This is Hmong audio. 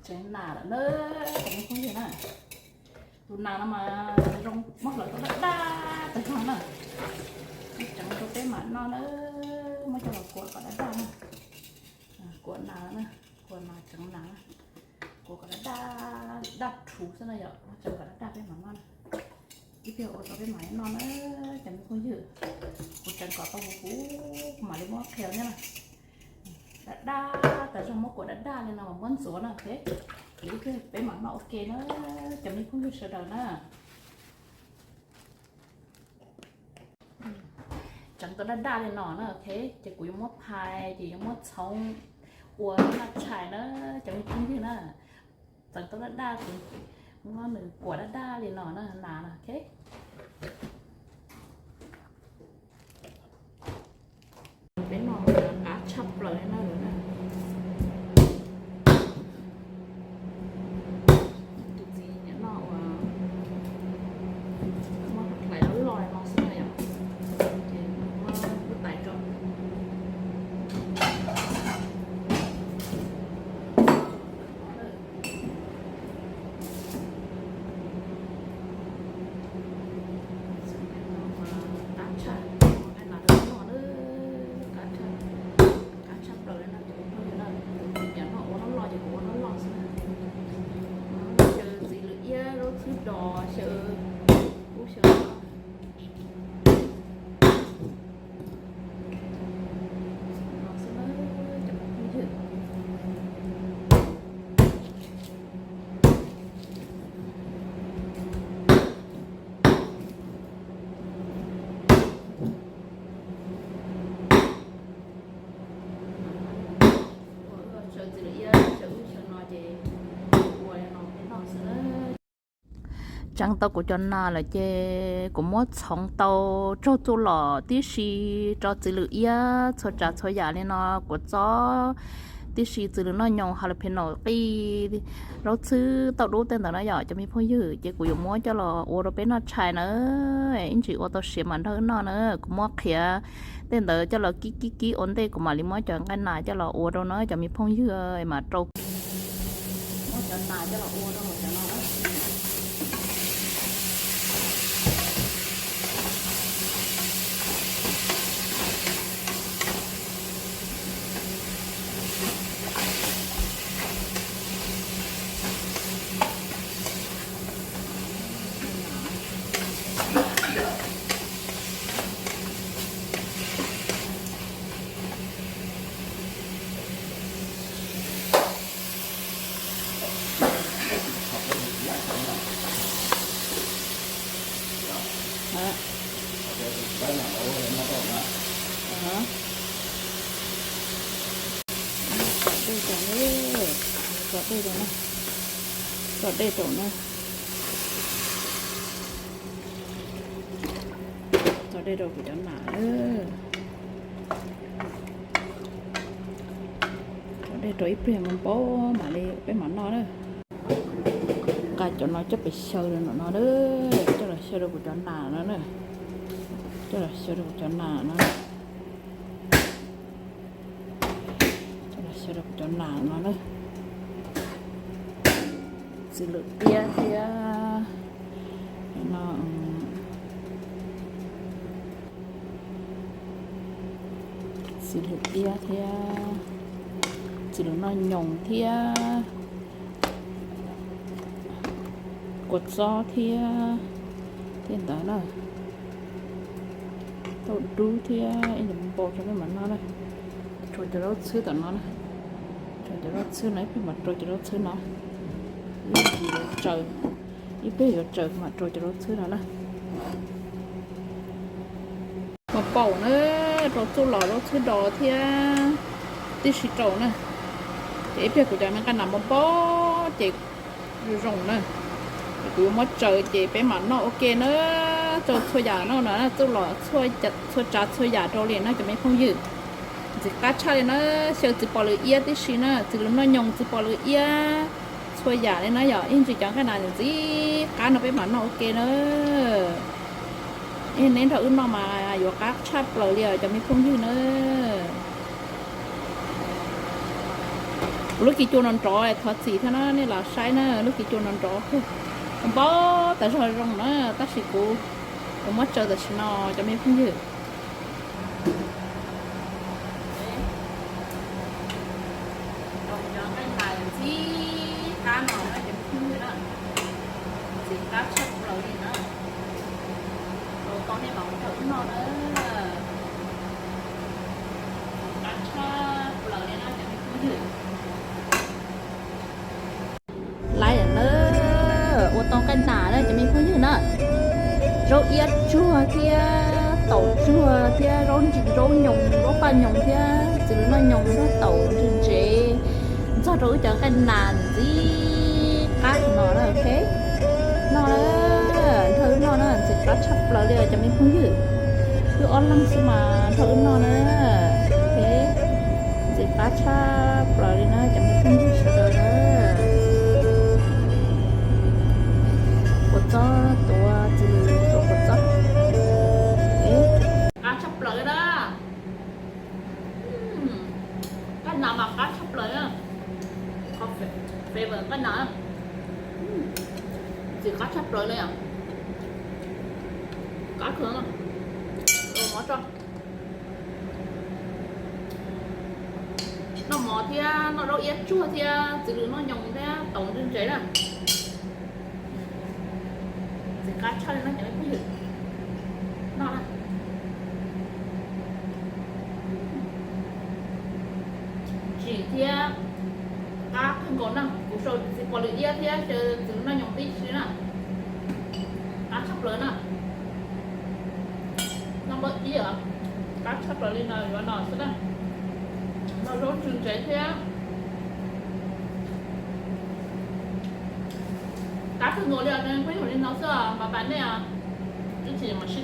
Tseev nas lawm na, tseev phooj ywg na. Tus nas no mas zoo muab hlawv tau daj daj tag zog na. Tseev rau peb mam noj na, muab coj los kuam kom daj daj na. Kuam nas na, kuam nas tseev nas na. Kuam kom daj daj, daj rhuv xwb na yom, muab tseev kom daj daj peb mam noj na. Ib pliag ua tau peb mam noj na, cov me phooj ywg. Kuv tseev kom tau huv huv, kuv mam li muab qhia nej na. Daj daj tas zog, muab kuam daj daj li no mas muab ntxuav na, ok. Ib pliag peb mam noj ua ke na, cov me phooj ywg sawv daws na. Tseev tau daj daj li no na, ok. Ces kuv yuav muab phais, ces yuav muab txhoov ua noj tshais na, cov me phooj ywg na. Tseev tau daj daj ces muab nws kuam daj daj li no na, nas na, ok. Peb noj qab tshaj plaws li na lawm na. Tus txiv nyiam noj uas muab hlais loj loj no xwb na yom. Ces muab lub tais rau. Qab tshaj, qab tshaj, qab tshaj plaws li no, cov phooj ywg na. Cov noj ua loj loj ces kuv ua loj loj xwb na. Xyaw txiv lwm iab, zaub txhwb dos, xyaw kub xyaw no xwb na, cov phooj ywg. Ua xyaw txiv lwm iab, xyaw ub xyaw no ces ua no peb noj xwb na. Tseev tau kuv cov nas lawm ces kuv muab txhoov tau tsaug txuj lom tib si rau txiv lwm iab txhua tsav txhua yam li no, kuv txob tib si txiv lwm noj nyoos, hauv lawv phev naum qij, zaub txhwb tauj dub tej ntawd na yom cov me phooj ywg. Ces kuv yuav muab coj los ua rau peb noj tshais na, ib ntsis ua tau siav mam nrog wb noj na. Kuv muab qhiav tej ntawd coj los kib kib kib ua ntej kuv mam li muab cov nqaij nas coj los ua rau na cov me phooj ywg, mam rau. Muab cov nas coj los ua rau hauv cov no na. Tso dej rau na, tso dej rau na, tso dej rau na, tso dej rau kuv cov nas. Tso dej rau ib pliag npau npau mam li peb mam noj na. Nqa cov no coj pem xyaw rau no na, coj los xyaw rau kuv cov nas no na, coj los xyaw rau kuv cov nas no. Coj los xyaw rau kuv cov nas no na. Txiv lwm iab thiab no, txiv lwm iab thiab, txiv lwm noj nyoos thiab, kua txob thiab, thiab ntawd na, tauj dub thiab ib yam npau rau peb mam noj na. Rau cov zaub txhwb tom no na, rau cov zaub txhwb no, ib pliag mam rau cov zaub txhwb no, ib pliag yuav tsaws, ib pliag yuav tsaws mam rau cov zaub txhwb no na. Npau npau na, rau txuj lom zaub txhwb dos thiab tib si rau na. Ces ib pliag kuv cov me nqaij nas npau npau ces zoo zoo na. Ces kuv yuav muab tsaws ces peb mam noj ua ke na. Rau txhua yam no na, txuj lom txhua tsav txhua yam rau li na cov me phooj ywg. Ntxim qab tshaj li na, xyaw txiv pos lwm iab tib si na, txiv lwm noj nyoos txiv pos lwm iab txhua yam li na yom, ib ntsis cov nqaij nas ntxim qab no peb mam noj ua ke na. Neb nrog wb noj mas yuav qab tshaj plaws li os cov me phooj ywg na. Kuv lub kis cua nrov nrov, thov txim thiab na, nej los saib na, lub kis cua nrov nrov kawg. Npau tas zog zoo na, tab sis kuv, kuv muab tsaws tam sim no cov me phooj ywg. Cov nqaij nas ntxim qab no na cov me phooj ywg na, ntxim qab tshaj plaws li na. Ua tau nej los nrog wb noj na, qab tshaj plaws li na cov me phooj ywg. Laiv na, ua tau nqaij nas na cov me phooj ywg na, zaub iab tsuag thiab taum tsuag thiab zaub, zaub nyoos, zaub paj nyoos thiab txiv lws noj nyoos nrog taum ntse ntsev, nrog rau wb cov nqaij nas ntxim qab no na, ok. Noj na, nrog wb noj na, ntxim qab tshaj plaws li cov me phooj ywg. Wb ob leeg xwb mas nrog wb noj na, ok. Ntxim qab tshaj plaws li na cov me phooj ywg sawv daws na. Kua txob tuav, txiv lws tuav kua txob. Qab tshaj plaws li na. Nqaij nas mas qab tshaj plaws na. Qhov flavor nqaij nas, ntxim qab tshaj plaws li. Qab kawg. Mov tso. Noj mov thiab noj zaub iab tsuag thiab txiv lws noj nyoos thiab taum ntse ntsev na. Ntxim qab tshaj li no cov me phooj ywg. Noj na. Ntsim thiab qab kawg nkaus na, kuv sau txiv pos lwm iab thiab xyaw txiv lws noj nyoos tib si na. Qab tshaj plaws na. Noj npawb ib, qab tshaj plaws li no yuav no xwb na. Noj zaub ntsws ntsev thiab. Qab kawg nkaus li os, peb yuav li no xwb os, mas pas nej os. Twb tsis mam sib